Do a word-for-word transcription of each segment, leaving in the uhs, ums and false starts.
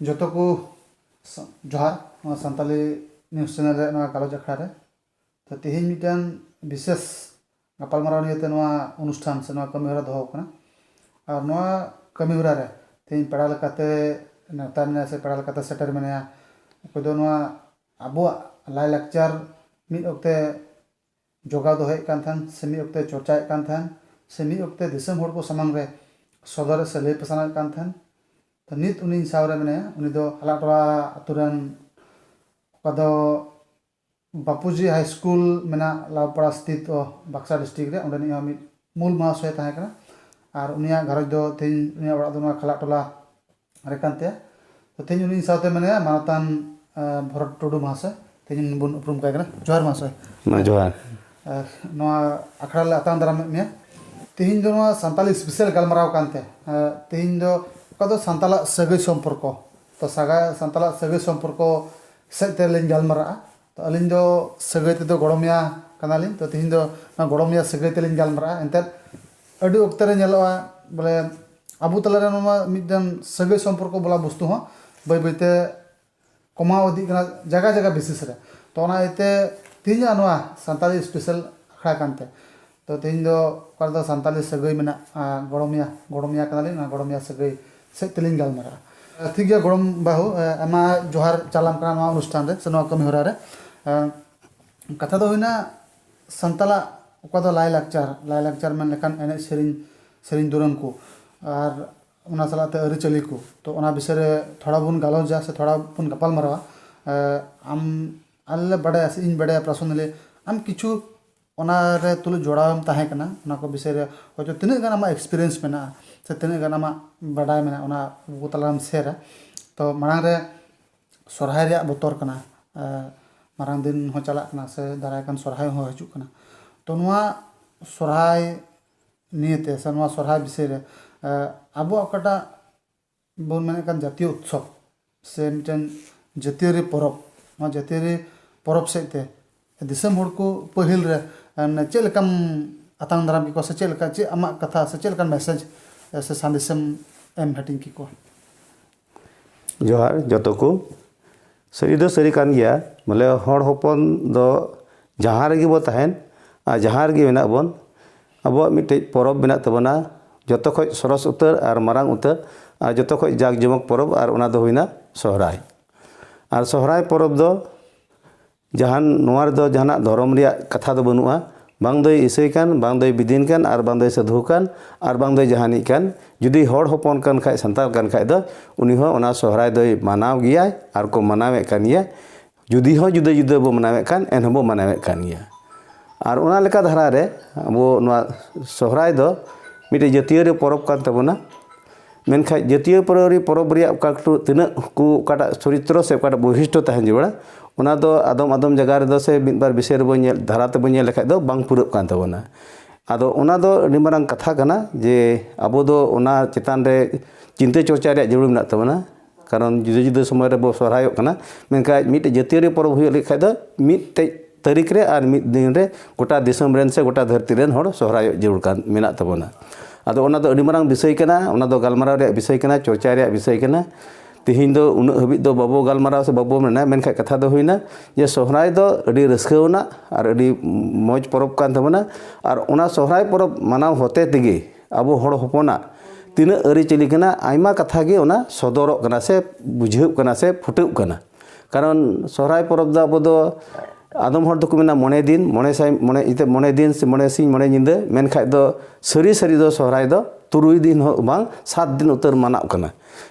ᱡᱚᱛᱚ ᱠᱚ ᱥᱟ- ᱡᱚᱦᱟᱨ᱾ ᱱᱚᱣᱟ ᱥᱟᱱᱛᱟᱞᱤ ᱱᱤᱭᱩᱡᱽ ᱪᱮᱱᱮᱞ ᱨᱮ ᱱᱚᱣᱟ ᱜᱟᱞᱚᱪ ᱟᱠᱷᱲᱟ ᱨᱮ᱾ ᱛᱚ, ᱛᱮᱦᱮᱧ ᱢᱤᱫᱴᱟᱝ ᱵᱤᱥᱮᱥ ᱜᱟᱯᱟᱞᱢᱟᱨᱟᱣ ᱱᱤᱭᱮᱛᱮ ᱱᱚᱣᱟ ᱚᱱᱩᱥᱴᱷᱟᱱ ᱥᱮ ᱱᱚᱣᱟ ᱠᱟᱹᱢᱤᱦᱚᱨᱟ ᱫᱚᱦᱚ ᱟᱠᱟᱱᱟ᱾ ᱟᱨ ᱱᱚᱣᱟ ᱠᱟᱹᱢᱤᱦᱚᱨᱟ ᱨᱮ ᱛᱮᱦᱮᱧ ᱯᱮᱲᱟ ᱞᱮᱠᱟᱛᱮ ᱱᱮᱣᱛᱟ ᱢᱮᱱᱟᱭᱟ ᱥᱮ ᱯᱮᱲᱟ ᱞᱮᱠᱟᱛᱮ ᱥᱮᱴᱮᱨ ᱢᱮᱱᱟᱭᱟ, ᱚᱠᱚᱭ ᱫᱚ ᱱᱚᱣᱟ ᱟᱵᱚᱣᱟᱜ ᱞᱟᱭᱼᱞᱟᱠᱪᱟᱨ ᱢᱤᱫ ᱚᱠᱛᱮ ᱡᱚᱜᱟᱣ ᱫᱚᱦᱚᱭᱮᱫ ᱠᱟᱱ ᱛᱟᱦᱮᱱ, ᱥᱮ ᱢᱤᱫ ᱚᱠᱛᱮ ᱪᱚᱨᱪᱟᱭᱮᱫ ᱠᱟᱱ ᱛᱟᱦᱮᱱ, ᱥᱮ ᱢᱤᱫ ᱚᱠᱛᱮ ᱫᱤᱥᱚᱢ ᱦᱚᱲ ᱠᱚ ᱥᱟᱢᱟᱝ ᱨᱮ ᱥᱚᱫᱚᱨᱮᱫ ᱥᱮ ᱞᱟᱹᱭ ᱯᱟᱥᱱᱟᱣᱮᱫ ᱠᱟᱱ ᱛᱟᱦᱮᱱ᱾ ᱛᱚ, ᱱᱤᱛ ᱩᱱᱤ ᱤᱧ ᱥᱟᱶ ᱨᱮ ᱢᱮᱱᱟᱭᱟ᱾ ᱩᱱᱤ ᱫᱚ ᱟᱞᱟᱜ ᱴᱚᱞᱟ ᱟᱛᱳ ᱨᱮᱱ, ᱚᱠᱟ ᱫᱚ ᱵᱟᱯᱩᱡᱤ ᱦᱟᱭ ᱥᱠᱩᱞ ᱢᱮᱱᱟᱜ ᱞᱟᱞᱯᱟᱲᱟ ᱥᱛᱷᱤᱛ, ᱚ, ᱵᱟᱠᱥᱟ ᱰᱤᱥᱴᱨᱤᱠᱴ ᱨᱮ, ᱚᱸᱰᱮᱱᱤᱡ ᱦᱚᱸ ᱢᱤᱫ ᱢᱩᱞ ᱢᱟᱦᱟᱥᱚᱭ ᱛᱟᱦᱮᱸ ᱠᱟᱱᱟ᱾ ᱟᱨ ᱩᱱᱤᱭᱟᱜ ᱜᱷᱟᱨᱚᱸᱡᱽ ᱫᱚ ᱛᱮᱦᱮᱧ, ᱩᱱᱤᱭᱟᱜ ᱚᱲᱟᱜ ᱫᱚ ᱱᱚᱣᱟ ᱠᱷᱟᱞᱟᱜ ᱴᱚᱞᱟ ᱨᱮ ᱠᱟᱱ ᱛᱟᱭᱟ᱾ ᱛᱚ, ᱛᱮᱦᱮᱧ ᱩᱱᱤ ᱤᱧ ᱥᱟᱶᱛᱮ ᱢᱮᱱᱟᱭᱟ ᱢᱟᱱᱚᱛᱟᱱ, ᱟᱸ, ᱵᱷᱚᱨᱚᱛ ᱴᱩᱰᱩ ᱢᱟᱦᱟᱥᱚᱭ᱾ ᱛᱮᱦᱮᱧ ᱵᱚᱱ ᱩᱯᱨᱩᱢ ᱠᱟᱭ ᱠᱟᱱᱟ᱾ ᱡᱚᱦᱟᱨ ᱢᱟᱦᱟᱥᱚᱭ᱾ ᱢᱟ ᱡᱚᱦᱟᱨ᱾ ᱟᱨ ᱱᱚᱣᱟ ᱟᱠᱷᱲᱟ ᱞᱮ ᱟᱛᱟᱝ ᱫᱟᱨᱟᱢᱮᱫ ᱢᱮᱭᱟ᱾ ᱛᱮᱦᱮᱧ ᱫᱚ ᱱᱚᱣᱟ ᱥᱟᱱᱛᱟᱞᱤ ᱥᱯᱮᱥᱟᱞ ᱜᱟᱞᱢᱟᱨᱟᱣ ᱠᱟᱱᱛᱮ, ᱟᱸ, ᱛᱮᱦᱮᱧ ᱫᱚ ᱚᱠᱟ ᱫᱚ ᱥᱟᱱᱛᱟᱞᱟᱜ ᱥᱟᱹᱜᱟᱹᱭ ᱥᱚᱢᱯᱚᱨᱠᱚ, ᱛᱚ ᱥᱟᱜᱟ-, ᱥᱟᱱᱛᱟᱞᱟᱜ ᱥᱟᱹᱜᱟᱹᱭ ᱥᱚᱢᱯᱚᱨᱠᱚ ᱥᱮᱫ ᱛᱮᱞᱤᱧ ᱜᱟᱞᱢᱟᱨᱟᱜᱼᱟ᱾ ᱛᱚ, ᱟᱹᱞᱤᱧ ᱫᱚ ᱥᱟᱹᱜᱟᱹᱭ ᱛᱮᱫᱚ ᱜᱚᱲᱚᱢᱮᱭᱟ ᱠᱟᱱᱟᱞᱤᱧ᱾ ᱛᱚ, ᱛᱮᱦᱮᱧ ᱫᱚ ᱱᱚᱣᱟ ᱜᱚᱲᱚᱢᱮᱭᱟ ᱥᱟᱹᱜᱟᱹᱭ ᱛᱮᱞᱤᱧ ᱜᱟᱞᱢᱟᱨᱟᱜᱼᱟ᱾ ᱮᱱᱛᱮᱫ, ᱟᱹᱰᱤ ᱚᱠᱛᱮ ᱨᱮ ᱧᱮᱞᱚᱜᱼᱟ, ᱵᱚᱞᱮ, ᱟᱵᱚ ᱛᱟᱞᱟᱨᱮ ᱱᱚᱣᱟ ᱢᱤᱫᱴᱮᱱ ᱥᱟᱹᱜᱟᱹᱭ ᱥᱚᱢᱯᱚᱨᱠᱚ ᱵᱚᱞᱟ ᱵᱚᱥᱛᱩ ᱦᱚᱸ ᱵᱟᱹᱭ ᱵᱟᱹᱭᱛᱮ ᱠᱚᱢᱟᱣ ᱤᱫᱤᱜ ᱠᱟᱱᱟ ᱡᱟᱭᱜᱟ ᱡᱟᱭᱜᱟ ᱵᱤᱥᱮᱥ ᱨᱮ᱾ ᱛᱚ, ᱚᱱᱟ ᱤᱭᱟᱹᱛᱮ ᱛᱮᱦᱮᱧᱟᱜ ᱱᱚᱣᱟ ᱥᱟᱱᱛᱟᱲᱤ ᱥᱯᱮᱥᱟᱞ ᱟᱠᱷᱲᱟ ᱠᱟᱱᱛᱮ, ᱛᱚ, ᱛᱮᱦᱮᱧ ᱫᱚ ᱚᱠᱟ ᱨᱮᱫᱚ ᱥᱟᱱᱛᱟᱲᱤ ᱥᱟᱹᱜᱟᱹᱭ ᱢᱮᱱᱟᱜ, ᱟ, ᱜᱚᱲᱚᱢᱮᱭᱟ, ᱜᱚᱲᱚᱢᱮᱭᱟ ᱠᱟᱱᱟᱞᱤᱧ, ᱚᱱᱟ ᱜᱚᱲᱚᱢᱮᱭᱟ ᱥᱟᱹᱜᱟᱹᱭ ᱥᱮᱫ ᱛᱮᱞᱤᱧ ᱜᱟᱞᱢᱟᱨᱟᱜᱼᱟ᱾ ᱴᱷᱤᱠ ᱜᱮᱭᱟ ᱜᱚᱲᱚᱢ ᱵᱟᱹᱦᱩ, ᱮ, ᱟᱭᱢᱟ ᱡᱚᱦᱟᱨ ᱪᱟᱞᱟᱢ ᱠᱟᱱᱟ ᱱᱚᱣᱟ ᱚᱱᱩᱥᱴᱷᱟᱱ ᱨᱮ ᱥᱮ ᱱᱚᱣᱟ ᱠᱟᱹᱢᱤ ᱦᱚᱨᱟ ᱨᱮ᱾ ᱮ, ᱠᱟᱛᱷᱟ ᱫᱚ ᱦᱩᱭᱱᱟ ᱥᱟᱱᱛᱟᱲᱟᱜ ᱚᱠᱟ ᱫᱚ ᱞᱟᱭᱼᱞᱟᱠᱪᱟᱨ, ᱞᱟᱭᱼᱞᱟᱠᱪᱟᱨ ᱢᱮᱱ ᱞᱮᱠᱷᱟᱱ ᱮᱱᱮᱡ ᱥᱮᱨᱮᱧ, ᱥᱮᱨᱮᱧ ᱫᱩᱨᱟᱹᱝ ᱠᱚ, ᱟᱨ ᱚᱱᱟ ᱥᱟᱞᱟᱜ ᱛᱮ ᱟᱹᱨᱤᱪᱟᱹᱞᱤ ᱠᱚ᱾ ᱛᱚ, ᱚᱱᱟ ᱵᱤᱥᱚᱭ ᱨᱮ ᱛᱷᱚᱲᱟ ᱵᱚᱱ ᱜᱟᱞᱚᱪᱟ ᱥᱮ ᱛᱷᱚᱲᱟ ᱵᱚᱱ ᱜᱟᱯᱟᱞ ᱢᱟᱨᱟᱣᱟ᱾ ᱮ, ᱟᱢ, ᱟᱞᱮ ᱞᱮ ᱵᱟᱰᱟᱭᱟ ᱥᱮ ᱤᱧ ᱵᱟᱰᱟᱭᱟ personally, ᱟᱢ ᱠᱤᱪᱷᱩ ᱚᱱᱟ ᱨᱮ ᱛᱩᱞᱩᱡ ᱡᱚᱲᱟᱣ ᱮᱢ ᱛᱟᱦᱮᱸ ᱠᱟᱱᱟ, ᱚᱱᱟ ᱠᱚ ᱵᱤᱥᱚᱭ ᱨᱮ ᱦᱚᱭᱛᱳ ᱛᱤᱱᱟᱹᱜ ᱜᱟᱱ ᱟᱢᱟᱜ experience ᱢᱮᱱᱟᱜᱼᱟ ᱥᱮ ᱛᱤᱱᱟᱹᱜ ᱜᱟᱱ ᱟᱢᱟᱜ ᱵᱟᱰᱟᱭ ᱢᱮᱱᱟᱜᱼᱟ, ᱚᱱᱟ ᱟᱵᱚ ᱛᱟᱞᱟᱨᱮᱢ ᱥᱮᱭᱟᱨᱟ᱾ ᱛᱚ, ᱢᱟᱲᱟᱝ ᱨᱮ ᱥᱚᱨᱦᱟᱭ ᱨᱮᱭᱟᱜ ᱵᱚᱛᱚᱨ ᱠᱟᱱᱟ᱾ ᱮ, ᱢᱟᱨᱟᱝ ᱫᱤᱱ ᱦᱚᱸ ᱪᱟᱞᱟᱜ ᱠᱟᱱᱟ ᱥᱮ ᱫᱟᱨᱟᱭ ᱠᱟᱱ ᱥᱚᱨᱦᱟᱭ ᱦᱚᱸ ᱦᱤᱡᱩᱜ ᱠᱟᱱᱟ᱾ ᱛᱚ, ᱱᱚᱣᱟ ᱥᱚᱨᱦᱟᱭ ᱱᱤᱭᱮᱛᱮ ᱥᱮ ᱱᱚᱣᱟ ᱥᱚᱨᱦᱟᱭ ᱵᱤᱥᱚᱭ ᱨᱮ, ᱮ, ᱟᱵᱚᱣᱟᱜ ᱚᱠᱟᱴᱟᱜ ᱵᱚᱱ ᱢᱮᱱᱮᱫ ᱠᱟᱱ ᱡᱟᱹᱛᱤᱭᱚ ᱩᱛᱥᱚᱵᱽ ᱥᱮ ᱢᱤᱫᱴᱮᱱ ᱡᱟᱹᱛᱤᱭᱟᱹᱨᱤ ᱯᱚᱨᱚᱵᱽ, ᱱᱚᱣᱟ ᱡᱟᱹᱛᱤᱭᱟᱹᱨᱤ ᱯᱚᱨᱚᱵᱽ ᱥᱮᱫ ᱛᱮ ᱫᱤᱥᱚᱢ ᱦᱚᱲ ᱠᱚ ᱯᱟᱹᱦᱤᱞ ᱨᱮ, ᱮ, ᱪᱮᱫ ᱞᱮᱠᱟᱢ ᱟᱛᱟᱝ ᱫᱟᱨᱟᱢ ᱠᱮᱠᱚᱣᱟ ᱥᱮ ᱪᱮᱫ ᱞᱮᱠᱟ, ᱪᱮᱫ ᱟᱢᱟᱜ ᱠᱟᱛᱷᱟ ᱥᱮ ᱪᱮᱫ ᱞᱮᱠᱟᱱ message, ᱮ, ᱥᱮ ᱥᱟᱸᱫᱮᱥᱮᱢ ᱮᱢ ᱦᱟᱹᱴᱤᱧ ᱠᱮᱠᱚᱣᱟ? ᱡᱚᱦᱟᱨ ᱡᱚᱛᱚ ᱠᱚ᱾ ᱥᱟᱹᱨᱤ ᱫᱚ ᱥᱟᱹᱨᱤ ᱠᱟᱱ ᱜᱮᱭᱟ, ᱵᱚᱞᱮ ᱦᱚᱲ ᱦᱚᱯᱚᱱ ᱫᱚ ᱡᱟᱦᱟᱸ ᱨᱮᱜᱮ ᱵᱚ ᱛᱟᱦᱮᱱ ᱟᱨ ᱡᱟᱦᱟᱸ ᱨᱮᱜᱮ ᱢᱮᱱᱟᱜ ᱵᱚᱱ, ᱟᱵᱚᱣᱟᱜ ᱢᱤᱫᱴᱮᱡ ᱯᱚᱨᱚᱵᱽ ᱢᱮᱱᱟᱜ ᱛᱟᱵᱚᱱᱟ, ᱡᱚᱛᱚ ᱠᱷᱚᱡ ᱥᱚᱨᱚᱥ ᱩᱛᱟᱹᱨ ᱟᱨ ᱢᱟᱨᱟᱝ ᱩᱛᱟᱹᱨ ᱟᱨ ᱡᱚᱛᱚ ᱠᱷᱚᱡ ᱡᱟᱠ ᱡᱚᱢᱚᱠ ᱯᱚᱨᱚᱵᱽ, ᱟᱨ ᱚᱱᱟ ᱫᱚ ᱦᱩᱭᱱᱟ ᱥᱚᱦᱨᱟᱭ᱾ ᱟᱨ ᱥᱚᱦᱨᱟᱭ ᱯᱚᱨᱚᱵᱽ ᱫᱚ ᱡᱟᱦᱟᱱ, ᱱᱚᱣᱟ ᱨᱮᱫᱚ ᱡᱟᱦᱟᱱᱟᱜ ᱫᱷᱚᱨᱚᱢ ᱨᱮᱭᱟᱜ ᱠᱟᱛᱷᱟ ᱫᱚ ᱵᱟᱹᱱᱩᱜᱼᱟ᱾ ᱵᱟᱝ ᱫᱚᱭ ᱤᱥᱟᱹᱭ ᱠᱟᱱ, ᱵᱟᱝ ᱫᱚᱭ ᱵᱤᱫᱤᱱ ᱠᱟᱱ, ᱟᱨ ᱵᱟᱝ ᱫᱚᱭ ᱥᱟᱹᱫᱷᱩ ᱠᱟᱱ, ᱟᱨ ᱵᱟᱝ ᱫᱚᱭ ᱡᱟᱦᱟᱱᱤᱡ ᱠᱟᱱ, ᱡᱩᱫᱤ ᱦᱚᱲ ᱦᱚᱯᱚᱱ ᱠᱟᱱ ᱠᱷᱟᱡ, ᱥᱟᱱᱛᱟᱲ ᱠᱟᱱ ᱠᱷᱟᱡ ᱫᱚ, ᱩᱱᱤ ᱦᱚᱸ ᱚᱱᱟ ᱥᱚᱦᱨᱟᱭ ᱫᱚᱭ ᱢᱟᱱᱟᱣ ᱜᱮᱭᱟᱭ ᱟᱨ ᱠᱚ ᱢᱟᱱᱟᱣᱮᱫ ᱠᱟᱱ ᱜᱮᱭᱟ᱾ ᱡᱩᱫᱤ ᱦᱚᱸ ᱡᱩᱫᱟᱹ ᱡᱩᱫᱟᱹ ᱵᱚ ᱢᱟᱱᱟᱣᱮᱫ ᱠᱟᱱ, ᱮᱱᱦᱚᱸ ᱵᱚ ᱢᱟᱱᱟᱣᱮᱫ ᱠᱟᱱ ᱜᱮᱭᱟ᱾ ᱟᱨ ᱚᱱᱟ ᱞᱮᱠᱟ ᱫᱷᱟᱨᱟ ᱨᱮ ᱟᱵᱚ ᱱᱚᱣᱟ ᱥᱚᱦᱨᱟᱭ ᱫᱚ ᱢᱤᱫᱴᱮᱡ ᱡᱟᱹᱛᱤᱭᱟᱹᱨᱤ ᱯᱚᱨᱚᱵᱽ ᱠᱟᱱ ᱛᱟᱵᱚᱱᱟ᱾ ᱢᱮᱱᱠᱷᱟᱱ ᱡᱟᱹᱛᱤᱭᱟᱹᱨᱤ ᱯᱚᱨᱚᱵᱽ ᱨᱮᱭᱟᱜ ᱚᱠᱟ ᱮᱠᱴᱩ ᱛᱤᱱᱟᱹᱜ ᱠᱚ ᱚᱠᱟᱴᱟᱜ ᱪᱚᱨᱤᱛᱨᱚ ᱥᱮ ᱚᱠᱟᱴᱟᱜ ᱵᱳᱭᱥᱤᱥᱴᱚ ᱛᱟᱦᱮᱱ ᱡᱟᱹᱨᱩᱲᱟ, ᱚᱱᱟ ᱫᱚ ᱟᱫᱚᱢ ᱟᱫᱚᱢ ᱡᱟᱭᱜᱟ ᱨᱮᱫᱚ ᱥᱮ ᱢᱤᱫ ᱵᱟᱨ ᱵᱤᱥᱚᱭ ᱨᱮᱵᱚᱱ ᱧᱮᱞ, ᱫᱷᱟᱨᱟ ᱛᱮᱵᱚᱱ ᱧᱮᱞ ᱞᱮᱠᱷᱟᱡ ᱫᱚ ᱵᱟᱝ ᱯᱩᱨᱟᱹᱜ ᱠᱟᱱ ᱛᱟᱵᱚᱱᱟ᱾ ᱟᱫᱚ ᱚᱱᱟ ᱫᱚ ᱟᱹᱰᱤ ᱢᱟᱨᱟᱝ ᱠᱟᱛᱷᱟ ᱠᱟᱱᱟ ᱡᱮ ᱟᱵᱚ ᱫᱚ ᱚᱱᱟ ᱪᱮᱛᱟᱱ ᱨᱮ ᱪᱤᱱᱛᱟᱹ ᱪᱚᱨᱪᱟ ᱨᱮᱭᱟᱜ ᱡᱟᱹᱨᱩᱲ ᱢᱮᱱᱟᱜ ᱛᱟᱵᱚᱱᱟ᱾ ᱠᱟᱨᱚᱱ ᱡᱩᱫᱟᱹ ᱡᱩᱫᱟᱹ ᱥᱚᱢᱚᱭ ᱨᱮᱵᱚ ᱥᱚᱦᱨᱟᱭᱚᱜ ᱠᱟᱱᱟ, ᱢᱮᱱᱠᱷᱟᱱ ᱢᱤᱫᱴᱮᱡ ᱡᱟᱹᱛᱤᱭᱟᱹᱨᱤ ᱯᱚᱨᱚᱵᱽ ᱦᱩᱭᱩᱜ ᱞᱟᱹᱜᱤᱫ ᱠᱷᱟᱡ ᱫᱚ ᱢᱤᱫᱴᱮᱡ ᱛᱟᱹᱨᱤᱠᱷ ᱨᱮ ᱟᱨ ᱢᱤᱫ ᱫᱤᱱ ᱨᱮ ᱜᱚᱴᱟ ᱫᱤᱥᱚᱢ ᱨᱮᱱ ᱥᱮ ᱜᱚᱴᱟ ᱫᱷᱟᱹᱨᱛᱤ ᱨᱮᱱ ᱦᱚᱲ ᱥᱚᱦᱨᱟᱭᱚᱜ ᱡᱟᱹᱨᱩᱲ ᱠᱟᱱ ᱢᱮᱱᱟᱜ ᱛᱟᱵᱚᱱᱟ᱾ ᱟᱫᱚ ᱚᱱᱟ ᱫᱚ ᱟᱹᱰᱤ ᱢᱟᱨᱟᱝ ᱵᱤᱥᱚᱭ ᱠᱟᱱᱟ, ᱚᱱᱟ ᱫᱚ ᱜᱟᱞᱢᱟᱨᱟᱣ ᱨᱮᱭᱟᱜ ᱵᱤᱥᱚᱭ ᱠᱟᱱᱟ, ᱪᱚᱨᱪᱟ ᱨᱮᱭᱟᱜ ᱵᱤᱥᱚᱭ ᱠᱟᱱᱟ᱾ ᱛᱤᱦᱤᱧ ᱫᱚ ᱩᱱᱟᱹᱜ ᱦᱟᱹᱵᱤᱡ ᱫᱚ ᱵᱟᱵᱚ ᱜᱟᱞᱢᱟᱨᱟᱣ ᱥᱮ ᱵᱟᱵᱚ ᱢᱮᱱᱟ, ᱢᱮᱱᱠᱷᱟᱱ ᱠᱟᱛᱷᱟ ᱫᱚ ᱦᱩᱭᱱᱟ ᱡᱮ ᱥᱚᱦᱨᱟᱭ ᱫᱚ ᱟᱹᱰᱤ ᱨᱟᱹᱥᱠᱟᱹ ᱟᱱᱟᱜ ᱟᱨ ᱟᱹᱰᱤ ᱢᱚᱡᱽ ᱯᱚᱨᱚᱵᱽ ᱠᱟᱱ ᱛᱟᱵᱚᱱᱟ᱾ ᱟᱨ ᱚᱱᱟ ᱥᱚᱦᱨᱟᱭ ᱯᱚᱨᱚᱵᱽ ᱢᱟᱱᱟᱣ ᱦᱚᱛᱮ ᱛᱮᱜᱮ ᱟᱵᱚ ᱦᱚᱲ ᱦᱚᱯᱚᱱᱟᱜ ᱛᱤᱱᱟᱹᱜ ᱟᱹᱨᱤᱪᱟᱹᱞᱤ ᱠᱟᱱᱟ, ᱟᱭᱢᱟ ᱠᱟᱛᱷᱟ ᱜᱮ ᱚᱱᱟ ᱥᱚᱫᱚᱨᱚᱜ ᱠᱟᱱᱟ ᱥᱮ ᱵᱩᱡᱷᱟᱹᱜ ᱠᱟᱱᱟ ᱥᱮ ᱯᱷᱩᱴᱟᱹᱜ ᱠᱟᱱᱟ᱾ ᱠᱟᱨᱚᱱ ᱥᱚᱦᱨᱟᱭ ᱯᱚᱨᱚᱵᱽ ᱫᱚ ᱟᱵᱚ ᱫᱚ, ᱟᱫᱚᱢ ᱦᱚᱲ ᱫᱚᱠᱚ ᱢᱮᱱᱟ ᱢᱚᱬᱮ ᱫᱤᱱ, ᱢᱚᱬᱮ ᱥᱟᱭ, ᱢᱚᱬᱮ, ᱮᱱᱛᱮᱫ ᱢᱚᱬᱮ ᱫᱤᱱ ᱥᱮ ᱢᱚᱬᱮ ᱥᱤᱧ ᱢᱚᱬᱮ ᱧᱤᱫᱟᱹ, ᱢᱮᱱᱠᱷᱟᱡ ᱫᱚ ᱥᱟᱹᱨᱤ ᱥᱟᱹᱨᱤ ᱫᱚ ᱥᱚᱦᱨᱟᱭ ᱫᱚ ᱛᱩᱨᱩᱭ ᱫᱤᱱ ᱦᱚᱸ ᱵᱟᱝ, ᱥᱟᱛ ᱫᱤᱱ ᱩᱛᱟᱹᱨ ᱢᱟᱱᱟᱜ ᱠᱟᱱᱟ᱾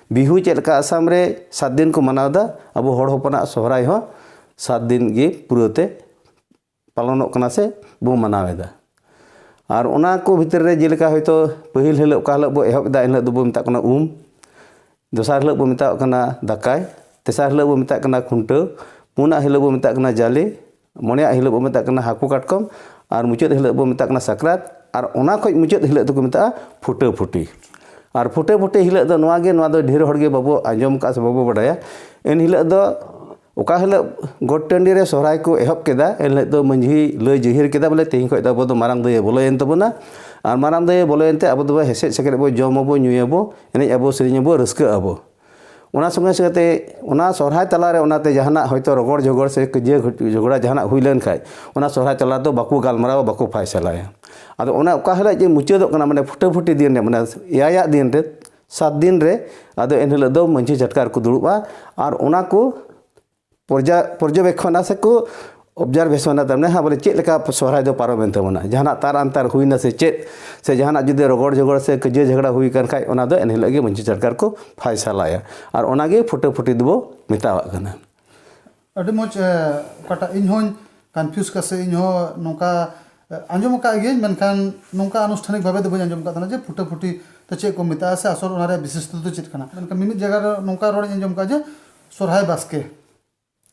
ᱵᱤᱦᱩ ᱪᱮᱫ ᱞᱮᱠᱟ ᱟᱥᱟᱢ ᱨᱮ ᱥᱟᱛ ᱫᱤᱱ ᱠᱚ ᱢᱟᱱᱟᱣ ᱮᱫᱟ, ᱟᱵᱚ ᱦᱚᱲ ᱦᱚᱯᱚᱱᱟᱜ ᱥᱚᱦᱨᱟᱭ ᱦᱚᱸ ᱥᱟᱛ ᱫᱤᱱ ᱜᱮ ᱯᱩᱨᱟᱹ ᱛᱮ ᱯᱟᱞᱚᱱᱚᱜ ᱠᱟᱱᱟ ᱥᱮ ᱵᱚ ᱢᱟᱱᱟᱣ ᱮᱫᱟ᱾ ᱟᱨ ᱚᱱᱟ ᱠᱚ ᱵᱷᱤᱛᱨᱤ ᱨᱮ ᱡᱮᱞᱮᱠᱟ ᱦᱚᱭᱛᱳ ᱯᱟᱹᱦᱤᱞ ᱦᱤᱞᱳᱜ ᱚᱠᱟ ᱦᱤᱞᱳᱜ ᱵᱚ ᱮᱦᱚᱵ ᱮᱫᱟ, ᱮᱱ ᱦᱤᱞᱳᱜ ᱫᱚᱵᱚ ᱢᱮᱛᱟᱜ ᱠᱟᱱᱟ ᱩᱢ, ᱫᱚᱥᱟᱨ ᱦᱤᱞᱳᱜ ᱵᱚ ᱢᱮᱛᱟᱜ ᱠᱟᱱᱟ ᱫᱟᱠᱟᱭ, ᱛᱮᱥᱟᱨ ᱦᱤᱞᱳᱜ ᱵᱚ ᱢᱮᱛᱟᱜ ᱠᱟᱱᱟ ᱠᱷᱩᱱᱴᱟᱹᱣ, ᱯᱩᱱᱟᱜ ᱦᱤᱞᱳᱜ ᱵᱚ ᱢᱮᱛᱟᱜ ᱠᱟᱱᱟ ᱡᱟᱞᱮ, ᱢᱚᱬᱮᱭᱟᱜ ᱦᱤᱞᱳᱜ ᱵᱚ ᱢᱮᱛᱟᱜ ᱠᱟᱱᱟ ᱦᱟᱹᱠᱩ ᱠᱟᱴᱠᱚᱢ, ᱟᱨ ᱢᱩᱪᱟᱹᱫ ᱦᱤᱞᱳᱜ ᱵᱚ ᱢᱮᱛᱟᱜ ᱠᱟᱱᱟ ᱥᱟᱠᱨᱟᱛ, ᱟᱨ ᱚᱱᱟ ᱠᱷᱚᱡ ᱢᱩᱪᱟᱹᱫ ᱦᱤᱞᱳᱜ ᱫᱚᱠᱚ ᱢᱮᱛᱟᱜᱼᱟ ᱯᱷᱩᱴᱟᱹ ᱯᱷᱩᱴᱤ᱾ ᱟᱨ ᱯᱷᱩᱴᱟᱹ ᱯᱷᱩᱴᱤ ᱦᱤᱞᱳᱜ ᱫᱚ ᱱᱚᱣᱟ ᱜᱮ, ᱱᱚᱣᱟ ᱫᱚ ᱰᱷᱮᱨ ᱦᱚᱲ ᱜᱮ ᱵᱟᱵᱚ ᱟᱸᱡᱚᱢ ᱠᱟᱜᱼᱟ ᱥᱮ ᱵᱟᱵᱚ ᱵᱟᱰᱟᱭᱟ᱾ ᱮᱱ ᱦᱤᱞᱳᱜ ᱫᱚ ᱚᱠᱟ ᱦᱤᱞᱳᱜ ᱜᱚᱴ ᱴᱟᱺᱰᱤ ᱨᱮ ᱥᱚᱦᱨᱟᱭ ᱠᱚ ᱮᱦᱚᱵ ᱠᱮᱫᱟ, ᱮᱱ ᱦᱤᱞᱳᱜ ᱫᱚ ᱢᱟᱺᱡᱷᱤ ᱞᱟᱹᱭ ᱡᱟᱹᱦᱤᱨ ᱠᱮᱫᱟ, ᱵᱚᱞᱮ, "ᱛᱮᱦᱮᱧ ᱠᱷᱚᱡ ᱫᱚ ᱟᱵᱚ ᱫᱚ ᱢᱟᱨᱟᱝ ᱫᱟᱹᱭᱮ ᱵᱚᱞᱚᱭᱮᱱ ᱛᱟᱵᱚᱱᱟ, ᱟᱨ ᱢᱟᱨᱟᱝ ᱫᱟᱹᱭᱮ ᱵᱚᱞᱚᱭᱮᱱ ᱛᱮ ᱟᱵᱚ ᱫᱚ ᱦᱮᱥᱮᱡ ᱥᱮᱠᱨᱮᱡ ᱵᱚ ᱡᱚᱢ ᱟᱵᱚ, ᱧᱩᱭᱟᱵᱚ, ᱮᱱᱮᱡ ᱟᱵᱚ, ᱥᱮᱨᱮᱧ ᱟᱵᱚ, ᱨᱟᱹᱥᱠᱟᱹᱜ ᱟᱵᱚ᱾" ᱚᱱᱟ ᱥᱚᱸᱜᱮ ᱥᱚᱸᱜᱮ ᱛᱮ ᱚᱱᱟ ᱥᱚᱦᱨᱟᱭ ᱛᱟᱞᱟᱨᱮ ᱚᱱᱟᱛᱮ ᱡᱟᱦᱟᱱᱟᱜ ᱦᱚᱭᱛᱳ ᱨᱚᱜᱚᱲ ᱡᱷᱚᱜᱚᱲ ᱥᱮ ᱠᱟᱹᱭᱡᱟᱹ ᱡᱷᱚᱜᱽᱲᱟ ᱡᱟᱦᱟᱱᱟᱜ ᱦᱩᱭ ᱞᱮᱱ ᱠᱷᱟᱡ, ᱚᱱᱟ ᱥᱚᱦᱨᱟᱭ ᱛᱟᱞᱟ ᱨᱮᱫᱚ ᱵᱟᱠᱚ ᱜᱟᱞᱢᱟᱨᱟᱣᱟ, ᱵᱟᱠᱚ ᱯᱷᱟᱭᱥᱟᱞᱟᱭᱟ᱾ ᱟᱫᱚ ᱚᱱᱟ ᱚᱠᱟ ᱦᱤᱞᱳᱜ ᱡᱮ ᱢᱩᱪᱟᱹᱫᱚᱜ ᱠᱟᱱᱟ, ᱢᱟᱱᱮ ᱯᱷᱩᱴᱟᱹ ᱯᱷᱩᱴᱤ ᱫᱤᱱ ᱨᱮ, ᱢᱟᱱᱮ ᱮᱭᱟᱭᱟᱜ ᱫᱤᱱ ᱨᱮ, ᱥᱟᱛ ᱫᱤᱱ ᱨᱮ, ᱟᱫᱚ ᱮᱱ ᱦᱤᱞᱳᱜ ᱫᱚ ᱢᱟᱺᱡᱷᱤ ᱪᱷᱟᱴᱠᱟ ᱨᱮᱠᱚ ᱫᱩᱲᱩᱵᱼᱟ᱾ ᱟᱨ ᱚᱱᱟ ᱠᱚ ᱯᱚᱨᱡᱟ-, ᱯᱚᱨᱡᱚᱵᱮᱠᱷᱚᱱᱟ ᱥᱮ ᱠᱚ ᱚᱵᱡᱟᱨᱵᱷᱮᱥᱚᱱᱟ, ᱛᱟᱨ ᱢᱟᱱᱮ ᱦᱟᱸᱜ ᱵᱚᱞᱮ ᱪᱮᱫ ᱞᱮᱠᱟ ᱥᱚᱦᱨᱟᱭ ᱫᱚ ᱯᱟᱨᱚᱢᱮᱱ ᱛᱟᱵᱚᱱᱟ, ᱡᱟᱦᱟᱱᱟᱜ ᱛᱟᱨ ᱟᱱᱛᱟᱨ ᱦᱩᱭᱱᱟ ᱥᱮ ᱪᱮᱫ, ᱥᱮ ᱡᱟᱦᱟᱱᱟᱜ ᱡᱩᱫᱤ ᱨᱚᱜᱚᱲ ᱡᱷᱚᱜᱚᱲ ᱥᱮ ᱠᱟᱹᱭᱡᱟᱹ ᱡᱷᱟᱜᱽᱲᱟ ᱦᱩᱭ ᱟᱠᱟᱱ ᱠᱷᱟᱡ, ᱚᱱᱟ ᱫᱚ ᱮᱱ ᱦᱤᱞᱳᱜ ᱜᱮ ᱢᱟᱺᱡᱷᱤ ᱪᱷᱟᱴᱠᱟ ᱨᱮᱠᱚ ᱯᱷᱟᱭᱥᱟᱞᱟᱭᱟ᱾ ᱟᱨ ᱚᱱᱟᱜᱮ ᱯᱷᱩᱴᱟᱹ ᱯᱷᱩᱴᱤ ᱫᱚᱵᱚ ᱢᱮᱛᱟᱣᱟᱜ ᱠᱟᱱᱟ᱾ ᱟᱹᱰᱤ ᱢᱚᱡᱽ᱾ ᱮ, ᱚᱠᱟᱴᱟᱜ ᱤᱧ ᱦᱚᱸᱧ ᱠᱚᱱᱯᱷᱤᱭᱩᱡᱽ ᱠᱟ ᱥᱮ ᱤᱧ ᱦᱚᱸ ᱱᱚᱝᱠᱟ, ᱮ, ᱟᱸᱡᱚᱢ ᱟᱠᱟᱫ ᱜᱤᱭᱟᱹᱧ, ᱢᱮᱱᱠᱷᱟᱱ ᱱᱚᱝᱠᱟ ᱟᱱᱩᱥᱴᱷᱟᱱᱤᱠ ᱵᱷᱟᱵᱮ ᱫᱚ ᱵᱟᱹᱧ ᱟᱸᱡᱚᱢ ᱟᱠᱟᱫ ᱛᱟᱦᱮᱱᱟ ᱡᱮ ᱯᱷᱩᱴᱟᱹ ᱯᱷᱩᱴᱤ ᱫᱚ ᱪᱮᱫ ᱠᱚ ᱢᱮᱛᱟᱜᱼᱟ ᱥᱮ ᱟᱥᱚᱞ ᱚᱱᱟ ᱨᱮᱭᱟᱜ ᱵᱤᱥᱮᱥᱛᱚ ᱫᱚ ᱪᱮᱫ ᱠᱟᱱᱟ᱾ ᱢᱮᱱᱠᱷᱟᱱ ᱢᱤᱢᱤᱫ ᱡᱟᱭᱜᱟ ᱨᱮ ᱱᱚᱝᱠᱟ ᱨᱚᱲᱤᱧ ᱟᱸᱡᱚᱢ ᱟᱠᱟᱫ ᱡᱮ ᱥᱚᱨᱦᱟᱭ ᱵᱟᱥᱠᱮ,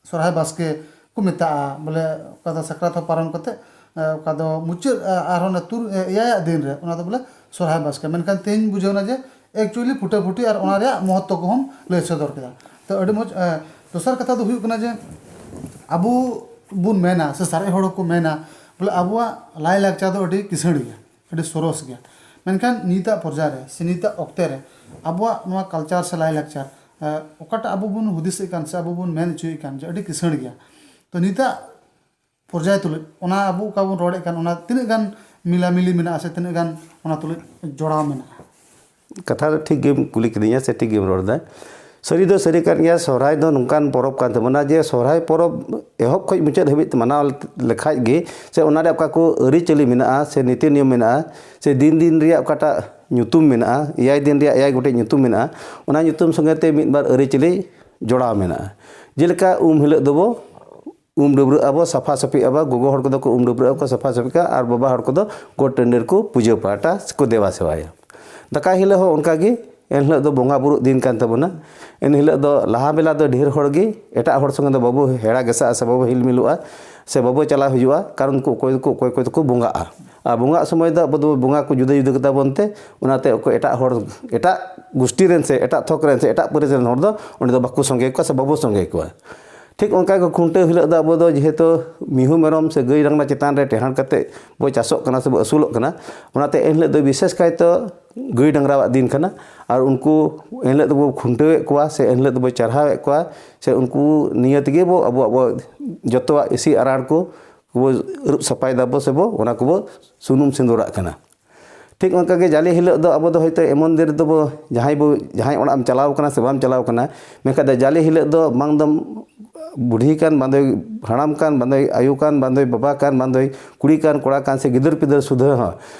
ᱥᱚᱨᱦᱟᱭ ᱵᱟᱥᱠᱮ ᱠᱚ ᱢᱮᱛᱟᱜᱼᱟ᱾ ᱵᱚᱞᱮ ᱚᱠᱟ ᱫᱚ ᱥᱟᱠᱨᱟᱛ ᱦᱚᱸ ᱯᱟᱨᱚᱢ ᱠᱟᱛᱮ, ᱮ, ᱚᱠᱟ ᱫᱚ ᱢᱩᱪᱟᱹᱫ, ᱮ, ᱟᱨᱦᱚᱸ ᱚᱱᱟ ᱛᱩᱨ-, ᱮ, ᱮᱭᱟᱭᱟᱜ ᱫᱤᱱ ᱨᱮ, ᱚᱱᱟ ᱫᱚ ᱵᱚᱞᱮ ᱥᱚᱨᱦᱟᱭ ᱵᱟᱥᱠᱮ᱾ ᱢᱮᱱᱠᱷᱟᱱ ᱛᱮᱦᱮᱧ ᱵᱩᱡᱷᱟᱹᱣ ᱮᱱᱟ ᱡᱮ actually ᱯᱷᱩᱴᱟᱹ ᱯᱷᱩᱴᱤ ᱟᱨ ᱚᱱᱟ ᱨᱮᱭᱟᱜ ᱢᱚᱦᱚᱛᱛᱚ ᱠᱚᱦᱚᱸᱢ ᱞᱟᱹᱭ ᱥᱚᱫᱚᱨ ᱠᱮᱫᱟ᱾ ᱛᱚ ᱟᱹᱰᱤ ᱢᱚᱡᱽ᱾ ᱮ, ᱫᱚᱥᱟᱨ ᱠᱟᱛᱷᱟ ᱫᱚ ᱦᱩᱭᱩᱜ ᱠᱟᱱᱟ ᱡᱮ ᱟᱵᱚ ᱵᱚᱱ ᱢᱮᱱᱟ ᱥᱮ ᱥᱟᱨᱮᱡ ᱦᱚᱲ ᱦᱚᱸᱠᱚ ᱢᱮᱱᱟ ᱵᱚᱞᱮ ᱟᱵᱚᱣᱟᱜ ᱞᱟᱭᱼᱞᱟᱠᱪᱟᱨ ᱫᱚ ᱟᱹᱰᱤ ᱠᱤᱥᱟᱹᱬ ᱜᱮᱭᱟ, ᱟᱹᱰᱤ ᱥᱚᱨᱚᱥ ᱜᱮᱭᱟ᱾ ᱢᱮᱱᱠᱷᱟᱱ ᱱᱤᱛᱟᱜ ᱯᱚᱨᱡᱟᱭ ᱨᱮ ᱥᱮ ᱱᱤᱛᱟᱜ ᱚᱠᱛᱮ ᱨᱮ ᱟᱵᱚᱣᱟᱜ ᱱᱚᱣᱟ ᱠᱟᱞᱪᱟᱨ ᱥᱮ ᱞᱟᱭᱼᱞᱟᱠᱪᱟᱨ, ᱮ, ᱚᱠᱟᱴᱟᱜ ᱟᱵᱚ ᱵᱚᱱ ᱦᱩᱫᱤᱥᱮᱫ ᱠᱟᱱ ᱥᱮ ᱟᱵᱚ ᱵᱚᱱ ᱢᱮᱱ ᱦᱚᱪᱚᱭᱮᱫ ᱠᱟᱱ ᱡᱮ ᱟᱹᱰᱤ ᱠᱤᱥᱟᱹᱬ ᱜᱮᱭᱟ, ᱛᱚ ᱱᱤᱛᱟᱜ ᱯᱚᱨᱡᱟᱭ ᱛᱩᱞᱩᱡ ᱚᱱᱟ ᱟᱵᱚ ᱚᱠᱟ ᱵᱚᱱ ᱨᱚᱲᱮᱫ ᱠᱟᱱ, ᱚᱱᱟ ᱛᱤᱱᱟᱹᱜ ᱜᱟᱱ ᱢᱤᱞᱟᱢᱤᱞᱤ ᱢᱮᱱᱟᱜᱼᱟ ᱥᱮ ᱛᱤᱱᱟᱹᱜ ᱜᱟᱱ ᱚᱱᱟ ᱛᱩᱞᱩᱡ ᱡᱚᱲᱟᱣ ᱢᱮᱱᱟᱜᱼᱟ? ᱠᱟᱛᱷᱟ ᱫᱚ ᱴᱷᱤᱠ ᱜᱮᱢ ᱠᱩᱞᱤ ᱠᱤᱫᱤᱧᱟ ᱥᱮ ᱴᱷᱤᱠ ᱜᱮᱢ ᱨᱚᱲ ᱮᱫᱟ᱾ ᱥᱟᱹᱨᱤ ᱫᱚ ᱥᱟᱹᱨᱤ ᱠᱟᱱ ᱜᱮᱭᱟ, ᱥᱚᱦᱨᱟᱭ ᱫᱚ ᱱᱚᱝᱠᱟᱱ ᱯᱚᱨᱚᱵᱽ ᱠᱟᱱ ᱛᱟᱵᱚᱱᱟ ᱡᱮ ᱥᱚᱦᱨᱟᱭ ᱯᱚᱨᱚᱵᱽ ᱮᱦᱚᱵ ᱠᱷᱚᱱ ᱢᱩᱪᱟᱹᱫ ᱦᱟᱹᱵᱤᱡ ᱛᱮ ᱢᱟᱱᱟᱣ ᱞᱮᱠᱷᱟᱡ ᱜᱮ, ᱥᱮ ᱚᱱᱟ ᱨᱮ ᱚᱠᱟ ᱠᱚ ᱟᱹᱨᱤᱪᱟᱹᱞᱤ ᱢᱮᱱᱟᱜᱼᱟ ᱥᱮ ᱱᱤᱛᱤ ᱱᱤᱭᱚᱢ ᱢᱮᱱᱟᱜᱼᱟ, ᱥᱮ ᱫᱤᱱ ᱫᱤᱱ ᱨᱮᱭᱟᱜ ᱚᱠᱟᱴᱟᱜ ᱧᱩᱛᱩᱢ ᱢᱮᱱᱟᱜᱼᱟ, ᱮᱭᱟᱭ ᱫᱤᱱ ᱨᱮᱭᱟᱜ ᱮᱭᱟᱭ ᱜᱚᱴᱮᱡ ᱧᱩᱛᱩᱢ ᱢᱮᱱᱟᱜᱼᱟ, ᱚᱱᱟ ᱧᱩᱛᱩᱢ ᱥᱚᱸᱜᱮ ᱛᱮ ᱢᱤᱫ ᱵᱟᱨ ᱟᱹᱨᱤᱪᱟᱹᱞᱤ ᱡᱚᱲᱟᱣ ᱢᱮᱱᱟᱜᱼᱟ᱾ ᱡᱮᱞᱮᱠᱟ ᱩᱢ ᱦᱤᱞᱳᱜ ᱫᱚᱵᱚ ᱩᱢ ᱰᱟᱹᱵᱽᱨᱟᱹᱜ ᱟᱵᱚ, ᱥᱟᱯᱷᱟ ᱥᱟᱹᱯᱷᱤᱜ ᱟᱵᱚ, ᱜᱚᱜᱚ ᱦᱚᱲ ᱠᱚᱫᱚ ᱠᱚ ᱩᱢ ᱰᱟᱹᱵᱽᱨᱟᱹᱜ ᱟᱠᱚ, ᱥᱟᱯᱷᱟ ᱥᱟᱹᱯᱷᱤ ᱠᱟᱜᱼᱟ, ᱟᱨ ᱵᱟᱵᱟ ᱦᱚᱲ ᱠᱚᱫᱚ ᱜᱚᱴ ᱴᱟᱺᱰᱤ ᱨᱮᱠᱚ ᱯᱩᱡᱟᱹ ᱯᱟᱴᱟ ᱥᱮᱠᱚ ᱫᱮᱵᱟ ᱥᱮᱵᱟᱭᱟ᱾ ᱫᱟᱠᱟᱭ ᱦᱤᱞᱳᱜ ᱦᱚᱸ ᱚᱱᱠᱟ ᱜᱮ, ᱮᱱ ᱦᱤᱞᱳᱜ ᱫᱚ ᱵᱚᱸᱜᱟ ᱵᱩᱨᱩᱜ ᱫᱤᱱ ᱠᱟᱱ ᱛᱟᱵᱚᱱᱟ᱾ ᱮᱱ ᱦᱤᱞᱳᱜ ᱫᱚ ᱞᱟᱦᱟ ᱵᱮᱞᱟ ᱫᱚ ᱰᱷᱮᱨ ᱦᱚᱲ ᱜᱮ ᱮᱴᱟᱜ ᱦᱚᱲ ᱥᱚᱸᱜᱮ ᱫᱚ ᱵᱟᱵᱚ ᱦᱮᱲᱟ ᱜᱷᱮᱥᱟᱜᱼᱟ ᱥᱮ ᱵᱟᱵᱚ ᱦᱤᱞ ᱢᱤᱞᱚᱜᱼᱟ ᱥᱮ ᱵᱟᱵᱚ ᱪᱟᱞᱟᱣ ᱦᱤᱡᱩᱜᱼᱟ, ᱠᱟᱨᱚᱱ ᱩᱱᱠᱩ ᱚᱠᱚᱭ ᱫᱚᱠᱚ, ᱚᱠᱚᱭ ᱚᱠᱚᱭ ᱫᱚᱠᱚ ᱵᱚᱸᱜᱟᱜᱼᱟ᱾ ᱟᱨ ᱵᱚᱸᱜᱟᱜ ᱥᱚᱢᱚᱭ ᱫᱚ ᱟᱵᱚ ᱫᱚ ᱵᱚᱸᱜᱟ ᱠᱚ ᱡᱩᱫᱟᱹ ᱡᱩᱫᱟᱹ ᱜᱮᱛᱟ ᱵᱚᱱ ᱛᱮ, ᱚᱱᱟᱛᱮ ᱚᱠᱚᱭ ᱮᱴᱟᱜ ᱦᱚᱲ, ᱮᱴᱟᱜ ᱜᱩᱥᱴᱤ ᱨᱮᱱ ᱥᱮ ᱮᱴᱟᱜ ᱛᱷᱚᱠ ᱨᱮᱱ ᱥᱮ ᱮᱴᱟᱜ ᱯᱟᱹᱨᱤᱥ ᱨᱮᱱ ᱦᱚᱲ ᱫᱚ ᱚᱸᱰᱮ ᱫᱚ ᱵᱟᱠᱚ ᱥᱚᱸᱜᱮ ᱠᱚᱣᱟ ᱥᱮ ᱵᱟᱵᱚ ᱥᱚᱸᱜᱮ ᱠᱚᱣᱟ᱾ ᱴᱷᱤᱠ ᱚᱱᱠᱟ ᱜᱮ ᱠᱷᱩᱱᱴᱟᱹᱣ ᱦᱤᱞᱳᱜ ᱫᱚ ᱟᱵᱚ ᱫᱚ ᱡᱮᱦᱮᱛᱩ ᱢᱤᱦᱩ ᱢᱮᱨᱚᱢ ᱥᱮ ᱜᱟᱹᱭ ᱰᱟᱝᱨᱟ ᱪᱮᱛᱟᱱ ᱨᱮ ᱴᱮᱦᱟᱸᱰ ᱠᱟᱛᱮ ᱵᱚ ᱪᱟᱥᱚᱜ ᱠᱟᱱᱟ ᱥᱮ ᱵᱚ ᱟᱹᱥᱩᱞᱚᱜ ᱠᱟᱱᱟ, ᱚᱱᱟᱛᱮ ᱮᱱᱦᱤᱞᱳᱜ ᱫᱚ ᱵᱤᱥᱮᱥ ᱠᱟᱭᱛᱮ ᱜᱟᱹᱭ ᱰᱟᱝᱨᱟᱣᱟᱜ ᱫᱤᱱ ᱠᱟᱱᱟ᱾ ᱟᱨ ᱩᱱᱠᱩ ᱮᱱᱦᱤᱞᱳᱜ ᱫᱚᱵᱚ ᱠᱷᱩᱱᱴᱟᱹᱣᱮᱫ ᱠᱚᱣᱟ ᱥᱮ ᱮᱱᱦᱤᱞᱳᱜ ᱫᱚᱵᱚ ᱪᱟᱨᱦᱟᱣᱮᱫ ᱠᱚᱣᱟ, ᱥᱮ ᱩᱱᱠᱩ ᱱᱤᱭᱟᱹ ᱛᱮᱜᱮ ᱵᱚ ᱟᱵᱚᱣᱟᱜ ᱵᱚ ᱡᱚᱛᱚᱣᱟᱜ ᱤᱥᱤ ᱟᱨᱟᱲ ᱠᱚ ᱵᱚ ᱟᱹᱨᱩᱵ ᱥᱟᱯᱷᱟᱭ ᱫᱟᱵᱚ ᱥᱮ ᱵᱚ ᱚᱱᱟ ᱠᱚᱵᱚ ᱥᱩᱱᱩᱢ ᱥᱤᱸᱫᱩᱨᱟᱜ ᱠᱟᱱᱟ᱾ ᱴᱷᱤᱠ ᱚᱱᱠᱟ ᱜᱮ ᱡᱟᱞᱮ ᱦᱤᱞᱳᱜ ᱫᱚ ᱟᱵᱚ ᱫᱚ ᱦᱚᱭᱛᱳ ᱮᱢᱚᱱ ᱫᱤᱱ ᱨᱮᱫᱚ ᱵᱚ ᱡᱟᱦᱟᱸᱭ ᱵᱚ, ᱡᱟᱦᱟᱸᱭ ᱚᱲᱟᱜ ᱮᱢ ᱪᱟᱞᱟᱣ ᱠᱟᱱᱟ ᱥᱮ ᱵᱟᱢ ᱪᱟᱞᱟᱣ ᱠᱟᱱᱟ, ᱢᱮᱱᱠᱷᱟᱱ ᱫᱚ ᱡᱟᱞᱮ ᱦᱤᱞᱳᱜ ᱫᱚ ᱵᱟᱝ ᱫᱚᱢ ᱵᱩᱰᱷᱤ ᱠᱟᱱ, ᱵᱟᱝ ᱫᱚᱭ ᱦᱟᱲᱟᱢ ᱠᱟᱱ, ᱵᱟᱝ ᱫᱚᱭ ᱟᱭᱳ ᱠᱟᱱ, ᱵᱟᱝ ᱫᱚᱭ ᱵᱟᱵᱟ ᱠᱟᱱ, ᱵᱟᱝ ᱫᱚᱭ ᱠᱩᱲᱤ ᱠᱟᱱ, ᱠᱚᱲᱟ ᱠᱟᱱ ᱥᱮ ᱜᱤᱫᱟᱹᱨ ᱯᱤᱫᱟᱹᱨ ᱥᱩᱫᱷᱟᱹ ᱦᱚᱸ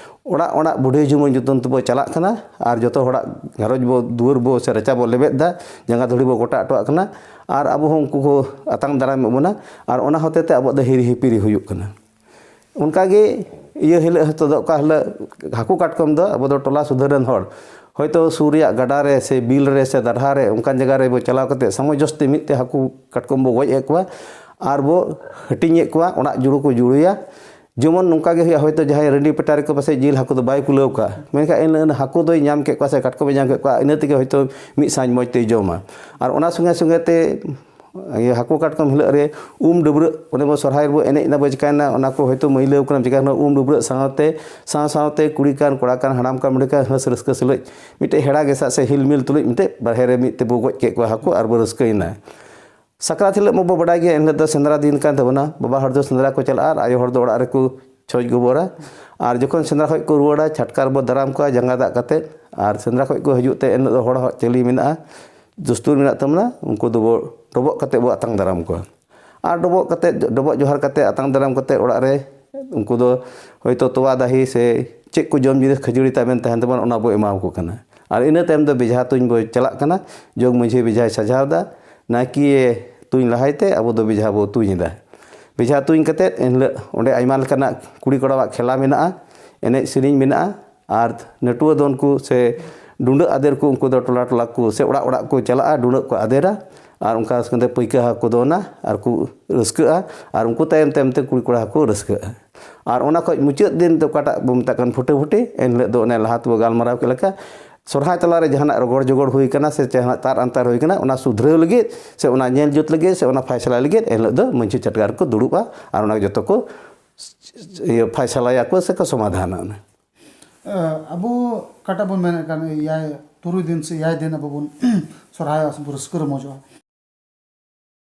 ᱚᱲᱟᱜ ᱚᱲᱟᱜ ᱵᱩᱰᱷᱤ ᱡᱩᱢᱟᱹ ᱧᱩᱛᱩᱢ ᱛᱮᱵᱚ ᱪᱟᱞᱟᱜ ᱠᱟᱱᱟ᱾ ᱟᱨ ᱡᱚᱛᱚ ᱦᱚᱲᱟᱜ ᱜᱷᱟᱨᱚᱸᱡᱽ ᱵᱚ, ᱫᱩᱣᱟᱹᱨ ᱵᱚ ᱥᱮ ᱨᱟᱪᱟ ᱵᱚ ᱞᱮᱵᱮᱫ ᱫᱟ, ᱡᱟᱸᱜᱟ ᱫᱷᱩᱲᱤ ᱵᱚ ᱠᱚᱴᱟ ᱦᱚᱴᱚᱣᱟᱜ ᱠᱟᱱᱟ᱾ ᱟᱨ ᱟᱵᱚ ᱦᱚᱸ ᱩᱱᱠᱩ ᱠᱚ ᱟᱛᱟᱝ ᱫᱟᱨᱟᱢᱮᱫ ᱵᱚᱱᱟ᱾ ᱟᱨ ᱚᱱᱟ ᱦᱚᱛᱮ ᱛᱮ ᱟᱵᱚᱣᱟᱜ ᱫᱚ ᱦᱤᱨᱤ ᱦᱤᱯᱤᱨᱤ ᱦᱩᱭᱩᱜ ᱠᱟᱱᱟ᱾ ᱚᱱᱠᱟ ᱜᱮ ᱤᱭᱟᱹ ᱦᱤᱞᱳᱜ ᱦᱚᱸᱛᱚ ᱫᱚ ᱚᱠᱟ ᱦᱤᱞᱳᱜ ᱦᱟᱹᱠᱩ ᱠᱟᱴᱠᱚᱢ ᱫᱚ ᱟᱵᱚ ᱫᱚ ᱴᱚᱞᱟ ᱥᱩᱫᱷᱟᱹᱨ ᱨᱮᱱ ᱦᱚᱲ ᱦᱚᱭᱛᱳ ᱥᱩᱨ ᱨᱮᱭᱟᱜ ᱜᱟᱰᱟ ᱨᱮ ᱥᱮ ᱵᱤᱞ ᱨᱮ ᱥᱮ ᱫᱟᱨᱦᱟ ᱨᱮ ᱚᱱᱠᱟᱱ ᱡᱟᱭᱜᱟ ᱨᱮ ᱵᱚ ᱪᱟᱞᱟᱣ ᱠᱟᱛᱮ ᱥᱟᱢᱚᱡᱚᱥᱛᱤ ᱢᱤᱫ ᱛᱮ ᱦᱟᱹᱠᱩ ᱠᱟᱴᱠᱚᱢ ᱵᱚ ᱜᱚᱡ ᱮᱫ ᱠᱚᱣᱟ ᱟᱨ ᱵᱚ ᱦᱟᱹᱴᱤᱧᱮᱫ ᱠᱚᱣᱟ, ᱚᱲᱟᱜ ᱡᱩᱲᱩ ᱠᱚ ᱡᱩᱲᱩᱭᱟ᱾ ᱡᱮᱢᱚᱱ ᱱᱚᱝᱠᱟ ᱜᱮ ᱦᱩᱭᱩᱜᱼᱟ, ᱦᱚᱭᱛᱳ ᱡᱟᱦᱟᱸᱭ ᱨᱟᱺᱰᱤ ᱯᱮᱴᱟ ᱨᱮᱠᱚ ᱯᱟᱥᱮᱡ ᱡᱤᱞ ᱦᱟᱹᱠᱩ ᱫᱚ ᱵᱟᱭ ᱠᱩᱞᱟᱹᱣ ᱠᱟᱜᱼᱟ, ᱢᱮᱱᱠᱷᱟᱱ ᱮᱱ ᱦᱤᱞᱳᱜ ᱦᱟᱹᱠᱩ ᱫᱚᱭ ᱧᱟᱢ ᱠᱮᱫ ᱠᱚᱣᱟ ᱥᱮ ᱠᱟᱴᱠᱚᱢᱮ ᱧᱟᱢ ᱠᱮᱫ ᱠᱚᱣᱟ, ᱤᱱᱟᱹ ᱛᱮᱜᱮ ᱦᱚᱭᱛᱳ ᱢᱤᱫ ᱥᱟᱸᱡ ᱢᱚᱡᱽ ᱛᱮᱭ ᱡᱚᱢᱟ᱾ ᱟᱨ ᱚᱱᱟ ᱥᱚᱸᱜᱮ ᱥᱚᱸᱜᱮ ᱛᱮ ᱤᱭᱟᱹ ᱦᱟᱹᱠᱩ ᱠᱟᱴᱠᱚᱢ ᱦᱤᱞᱳᱜ ᱨᱮ ᱩᱢ ᱰᱟᱹᱵᱽᱨᱟᱹᱜ, ᱚᱱᱮ ᱵᱚ ᱥᱚᱨᱦᱟᱭ ᱨᱮᱵᱚ ᱮᱱᱮᱡ ᱮᱱᱟ ᱵᱚ ᱪᱤᱠᱟᱹᱭᱮᱱᱟ, ᱚᱱᱟ ᱠᱚ ᱦᱚᱭᱛᱳ ᱢᱟᱹᱭᱞᱟᱹᱣ ᱠᱟᱱᱟ, ᱪᱤᱠᱟᱹ ᱠᱟᱱᱟ, ᱩᱢ ᱰᱟᱹᱵᱽᱨᱟᱹᱜ ᱥᱟᱶᱛᱮ, ᱥᱟᱶ ᱥᱟᱶᱛᱮ ᱠᱩᱲᱤ ᱠᱟᱱ, ᱠᱚᱲᱟ ᱠᱟᱱ, ᱦᱟᱲᱟᱢ ᱠᱟᱱ, ᱵᱩᱰᱷᱤ ᱠᱟᱱ, ᱦᱟᱹᱥ ᱨᱟᱹᱥᱠᱟᱹ ᱥᱟᱞᱟᱜ ᱢᱤᱫᱴᱮᱡ ᱦᱮᱲᱟ ᱜᱮᱥᱟᱜ ᱥᱮ ᱦᱤᱞᱢᱤᱞ ᱛᱩᱞᱩᱡ ᱢᱤᱫᱴᱮᱡ ᱵᱟᱨᱦᱮ ᱨᱮ ᱢᱤᱫ ᱛᱮᱵᱚ ᱜᱚᱡ ᱠᱮᱫ ᱠᱚᱣᱟ ᱦᱟᱹᱠᱩ ᱟᱨ ᱵᱚ ᱨᱟᱹᱥᱠᱟᱹᱭᱮᱱᱟ᱾ ᱥᱟᱠᱨᱟᱛ ᱦᱤᱞᱳᱜ ᱢᱟᱵᱚ ᱵᱟᱰᱟᱭ ᱜᱮᱭᱟ, ᱮᱱᱦᱤᱞᱳᱜ ᱫᱚ ᱥᱮᱸᱫᱽᱨᱟ ᱫᱤᱱ ᱠᱟᱱ ᱛᱟᱵᱚᱱᱟ᱾ ᱵᱟᱵᱟ ᱦᱚᱲ ᱫᱚ ᱥᱮᱸᱫᱽᱨᱟ ᱠᱚ ᱪᱟᱞᱟᱜᱼᱟ ᱟᱨ ᱟᱭᱳ ᱦᱚᱲ ᱫᱚ ᱚᱲᱟᱜ ᱨᱮᱠᱚ ᱪᱷᱚᱸᱪ ᱜᱚᱵᱚᱨᱟ᱾ ᱟᱨ ᱡᱚᱠᱷᱚᱱ ᱥᱮᱸᱫᱽᱨᱟ ᱠᱷᱚᱱ ᱠᱚ ᱨᱩᱣᱟᱹᱲᱟ, ᱪᱷᱟᱴᱠᱟ ᱨᱮᱵᱚ ᱫᱟᱨᱟᱢ ᱠᱚᱣᱟ ᱡᱟᱸᱜᱟ ᱫᱟᱜ ᱠᱟᱛᱮ᱾ ᱟᱨ ᱥᱮᱸᱫᱽᱨᱟ ᱠᱷᱚᱱ ᱠᱚ ᱦᱤᱡᱩᱜ ᱛᱮ ᱮᱱᱦᱤᱞᱳᱜ ᱫᱚ ᱦᱚᱲ ᱦᱚᱸ ᱪᱟᱹᱞᱤ ᱢᱮᱱᱟᱜᱼᱟ, ᱫᱩᱥᱛᱩᱨ ᱢᱮᱱᱟᱜ ᱛᱟᱵᱚᱱᱟ, ᱩᱱᱠᱩ ᱫᱚᱵᱚ ᱰᱚᱵᱚᱜ ᱠᱟᱛᱮ ᱵᱚ ᱟᱛᱟᱝ ᱫᱟᱨᱟᱢ ᱠᱚᱣᱟ᱾ ᱟᱨ ᱰᱚᱵᱚᱜ ᱠᱟᱛᱮ, ᱰᱚᱵᱚᱜ ᱡᱚᱦᱟᱨ ᱠᱟᱛᱮ, ᱟᱛᱟᱝ ᱫᱟᱨᱟᱢ ᱠᱟᱛᱮ ᱚᱲᱟᱜ ᱨᱮ ᱩᱱᱠᱩ ᱫᱚ ᱦᱚᱭᱛᱳ ᱛᱚᱣᱟ ᱫᱟᱦᱤ ᱥᱮ ᱪᱮᱫ ᱠᱚ ᱡᱚᱢ ᱡᱤᱱᱤᱥ, ᱠᱷᱟᱹᱡᱟᱹᱲᱤ ᱛᱟᱵᱮᱱ ᱛᱟᱦᱮᱱ ᱛᱟᱵᱚᱱ, ᱚᱱᱟ ᱵᱚ ᱮᱢᱟ ᱠᱚ ᱠᱟᱱᱟ᱾ ᱟᱨ ᱤᱱᱟᱹ ᱛᱟᱭᱚᱢ ᱫᱚ ᱵᱮᱡᱷᱟ ᱛᱩᱧ ᱵᱚ ᱪᱟᱞᱟᱜ ᱠᱟᱱᱟ᱾ ᱡᱚᱜᱽ ᱢᱟᱹᱡᱷᱤ ᱵᱮᱡᱷᱟᱭ ᱥᱟᱡᱟᱣ ᱮᱫᱟ, ᱱᱟᱭᱠᱮ ᱛᱩᱧ ᱞᱟᱦᱟᱭ ᱛᱮ ᱟᱵᱚ ᱫᱚ ᱵᱮᱡᱷᱟ ᱵᱚ ᱛᱩᱧ ᱮᱫᱟ᱾ ᱵᱮᱡᱷᱟ ᱛᱩᱧ ᱠᱟᱛᱮ ᱮᱱᱦᱤᱞᱳᱜ ᱚᱸᱰᱮ ᱟᱭᱢᱟ ᱞᱮᱠᱟᱱᱟᱜ ᱠᱩᱲᱤ ᱠᱚᱲᱟᱣᱟᱜ ᱠᱷᱮᱞᱟ ᱢᱮᱱᱟᱜᱼᱟ, ᱮᱱᱮᱡ ᱥᱮᱨᱮᱧ ᱢᱮᱱᱟᱜᱼᱟ᱾ ᱟᱨ ᱱᱟᱹᱴᱩᱣᱟᱹ ᱫᱚᱱ ᱠᱚ ᱥᱮ ᱰᱩᱸᱰᱟᱹᱜ ᱟᱫᱮᱨ ᱠᱚ, ᱩᱱᱠᱩ ᱫᱚ ᱴᱚᱞᱟ ᱴᱚᱞᱟ ᱠᱚ ᱥᱮ ᱚᱲᱟᱜ ᱚᱲᱟᱜ ᱠᱚ ᱪᱟᱞᱟᱜᱼᱟ, ᱰᱩᱸᱰᱟᱹᱜ ᱠᱚ ᱟᱫᱮᱨᱟ᱾ ᱟᱨ ᱚᱱᱠᱟ ᱥᱚᱸᱜᱮ ᱯᱟᱹᱭᱠᱟᱹ ᱦᱟᱸᱜ ᱠᱚ ᱫᱚᱱᱟ ᱟᱨ ᱠᱚ ᱨᱟᱹᱥᱠᱟᱹᱜᱼᱟ᱾ ᱟᱨ ᱩᱱᱠᱩ ᱛᱟᱭᱚᱢ ᱛᱟᱭᱚᱢ ᱛᱮ ᱠᱩᱲᱤ ᱠᱚᱲᱟ ᱦᱚᱸᱠᱚ ᱨᱟᱹᱥᱠᱟᱹᱜᱼᱟ᱾ ᱟᱨ ᱚᱱᱟ ᱠᱷᱚᱱ ᱢᱩᱪᱟᱹᱫ ᱫᱤᱱ ᱫᱚ ᱚᱠᱟᱴᱟᱜ ᱵᱚ ᱢᱮᱛᱟᱜ ᱠᱟᱱ ᱯᱷᱩᱴᱟᱹ ᱯᱷᱩᱴᱤ, ᱮᱱᱦᱤᱞᱳᱜ ᱫᱚ ᱚᱱᱮ ᱞᱟᱦᱟ ᱛᱮᱵᱚ ᱜᱟᱞᱢᱟᱨᱟᱣ ᱠᱮᱫ ᱞᱮᱠᱟ, ᱥᱚᱨᱦᱟᱭ ᱛᱟᱞᱟᱨᱮ ᱡᱟᱦᱟᱱᱟᱜ ᱨᱚᱜᱚᱲ ᱡᱚᱜᱚᱲ ᱦᱩᱭ ᱠᱟᱱᱟ ᱥᱮ ᱡᱟᱦᱟᱱᱟᱜ ᱛᱟᱨ ᱟᱱᱛᱟᱨ ᱦᱩᱭ ᱠᱟᱱᱟ, ᱚᱱᱟ ᱥᱩᱫᱷᱨᱟᱹᱣ ᱞᱟᱹᱜᱤᱫ ᱥᱮ ᱚᱱᱟ ᱧᱮᱞ ᱡᱩᱛ ᱞᱟᱹᱜᱤᱫ ᱥᱮ ᱚᱱᱟ ᱯᱷᱟᱭᱥᱟᱞᱟ ᱞᱟᱹᱜᱤᱫ ᱮᱱᱦᱤᱞᱳᱜ ᱫᱚ ᱢᱟᱹᱡᱷᱤ ᱪᱟᱴᱜᱟᱨ ᱨᱮᱠᱚ ᱫᱩᱲᱩᱵᱼᱟ ᱟᱨ ᱚᱱᱟ ᱡᱚᱛᱚ ᱠᱚ ᱤᱭᱟᱹ ᱯᱷᱟᱭᱥᱟᱞᱟᱭᱟᱠᱚ ᱥᱮ ᱠᱚ ᱥᱚᱢᱟᱫᱷᱟᱱᱟ᱾ ᱚᱱᱟ ᱟᱵᱚ ᱚᱠᱟᱴᱟᱜ ᱵᱚᱱ ᱢᱮᱱᱮᱫ ᱠᱟᱱ ᱮᱭᱟᱭ ᱛᱩᱨᱩᱭ ᱫᱤᱱ ᱥᱮ ᱮᱭᱟᱭ ᱫᱤᱱ ᱟᱵᱚ ᱵᱚᱱ ᱥᱚᱨᱦᱟᱭᱚᱜᱼᱟ ᱥᱮ ᱵᱚᱱ ᱨᱟᱹᱥᱠᱟᱹ ᱨᱚᱢᱚᱡᱚᱜᱼᱟ᱾